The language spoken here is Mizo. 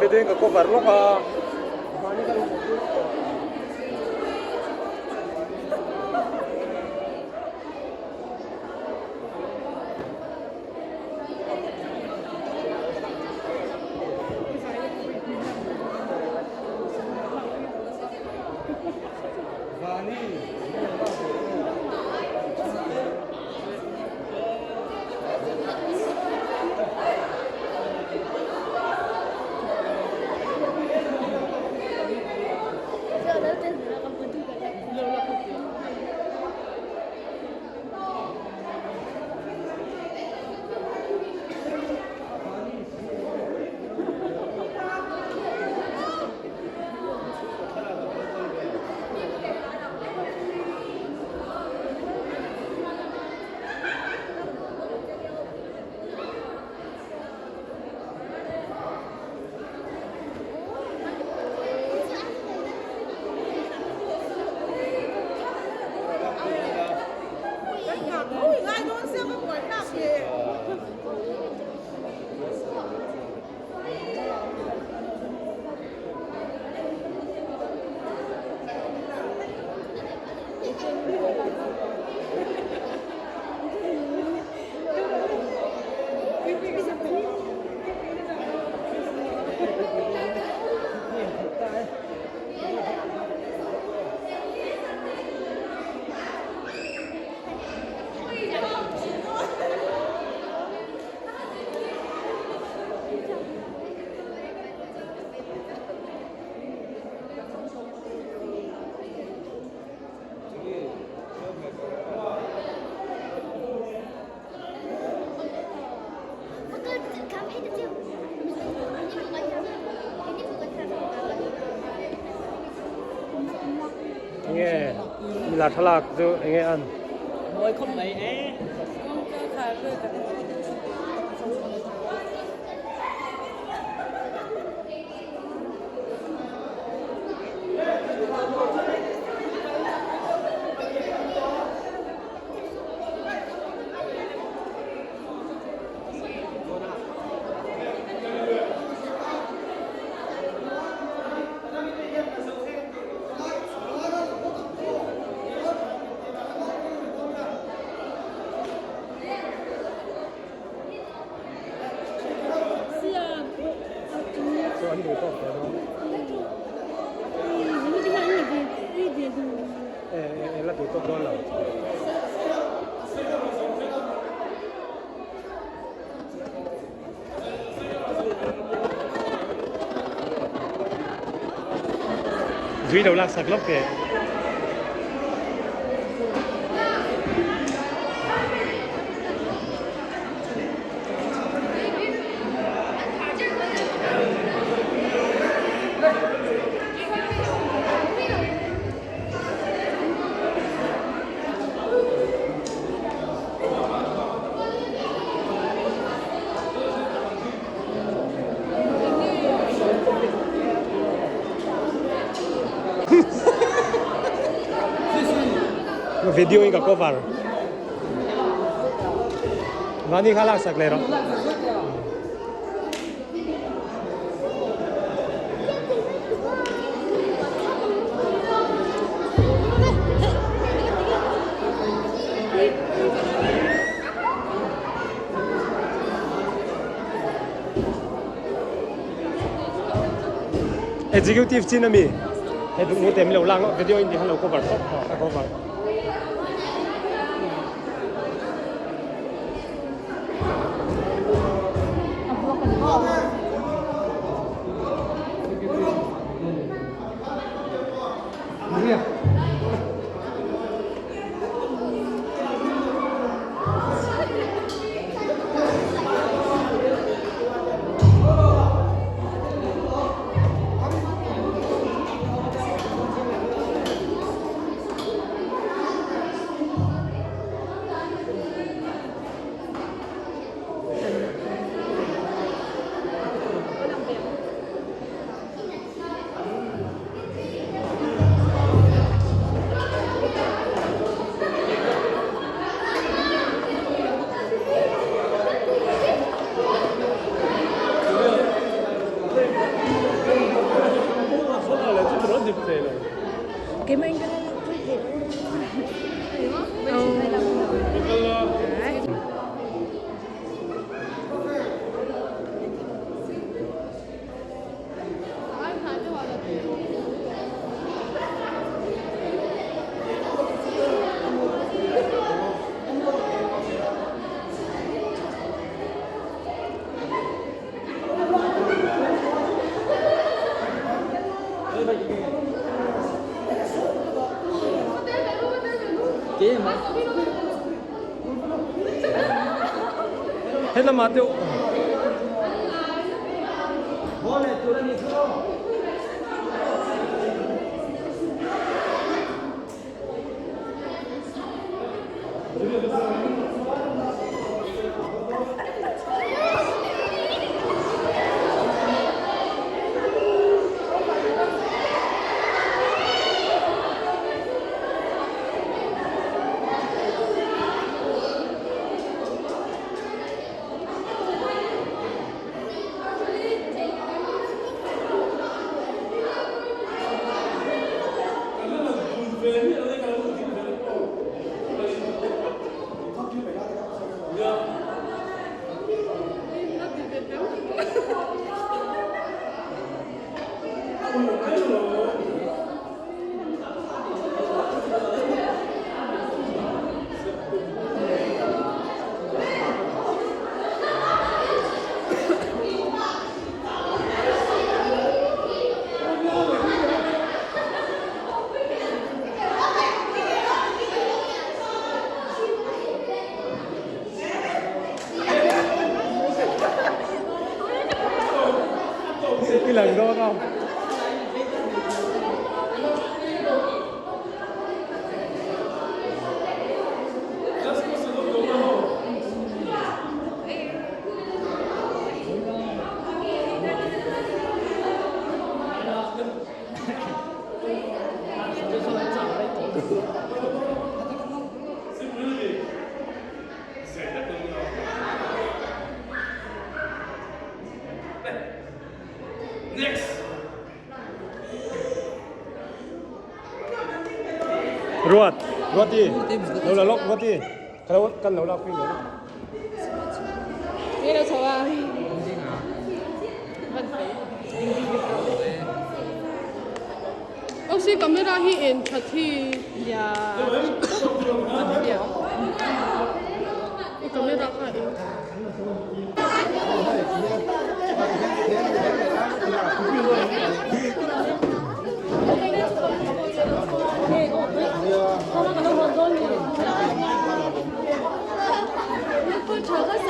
Video in ka cover lawk a. Enge mila thlalak chu enge an. Mawi khawp mai e. Chu an duh tawk teh dawn. E e la duh tawk dawn lo. Zui lo lak sak lawk teh. Video in ka cover. Vani kha lak sak leh rawh. Executive chin ami he duh nu te mi lo lang video in ti han lo cover tawp a cover. Helamah deuh. I lang dawn a. Ruat, Ruati, lo la lawk Ruati, ka lo kan lo lak pui mai. Nge lo chho a. Aw si camera hi en that hi. Ya. I camera kha en.